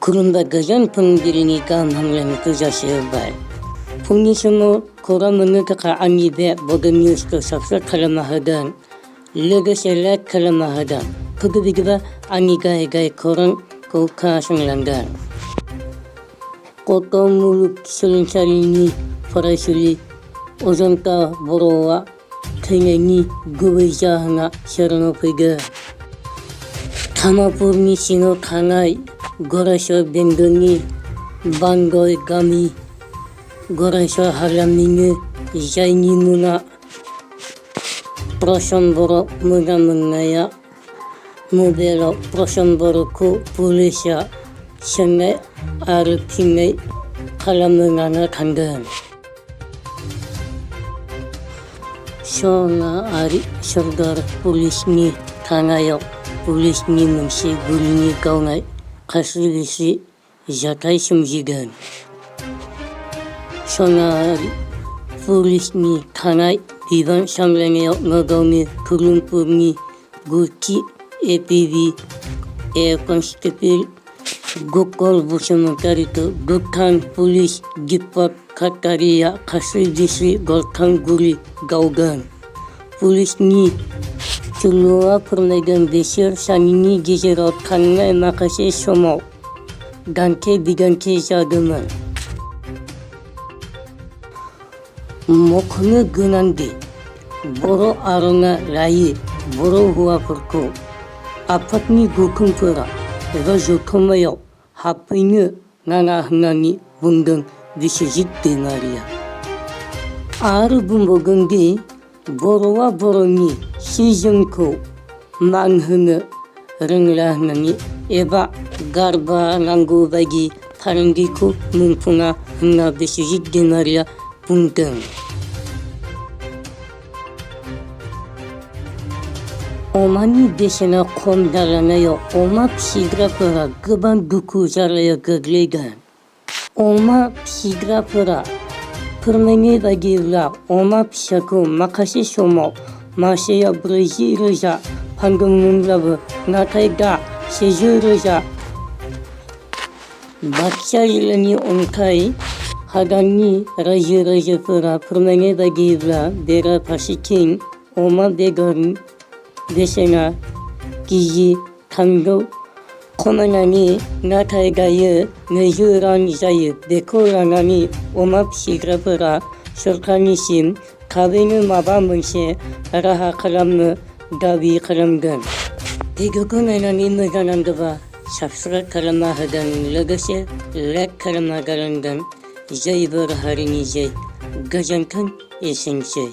Kurumda go'zal pungirini gamhamlarni jaşıyorlar. Pungi şunu kuramını tıka angibe bogamiusko sapsa kalamahadan, legeselet kalamahadan, pıgıbıgıba angigay korun kukaşınlandan. Kotomuluk sülünçalini parasuli ozonta borowa tengeni gubijahanga şaranopiga. Tamapurni sino kanay gorasho bendoni bangoy gami gorasho halamini jaynimuna proshonboro mugamungaya mubelo proshonboro ku pulisya şengay arıpingay kalamungana kangan. Şona ari şordar polisni tanayok polisni mungsi gulini kaungay kasibisi jatay sumjigan. Şona polisni tanay divan samlangayok ngagawmi kulumpurni guki EPV Constable Gokol Busamantarito Goktan Polis Gipat Kataria Kasibisi Golkan Guri Gaugan. Polis ni Chulua pernegan besar sanini gejerot kangai makase somau dante bigante jageman. Mokhne gunandi boro arona layi boro hua perko apatni gukumpura eva jotomayo hapini nana hngani bundang disijit denaria. Aru bumbogandi borowa boroni sizonko manghını renglahnani eba garba nangu bagi parandiku mumpuna hna besijit denaria bundang. Omani besena komdaranayo oma psigrapura gıban duku jarlaya gaglegan. Oma psigrapura pırmeni bagirla oma psiaku makasi somo masaya brezi roja pangumumlabu natayda seju roja bakşayilani onkay hadani raji raja pura pırmeni bagirla bera pasikin oma began besena gizi tango komanani nataygayu mejuran jayu bekoranani oma psigrapura surkanisim kabinu mabamungse raha kalamnu davi kalamgan. Digukunanani muganandava subscribe kalamahadan lagase like kalamagalandan jay bir harini jay gajankan esin jay.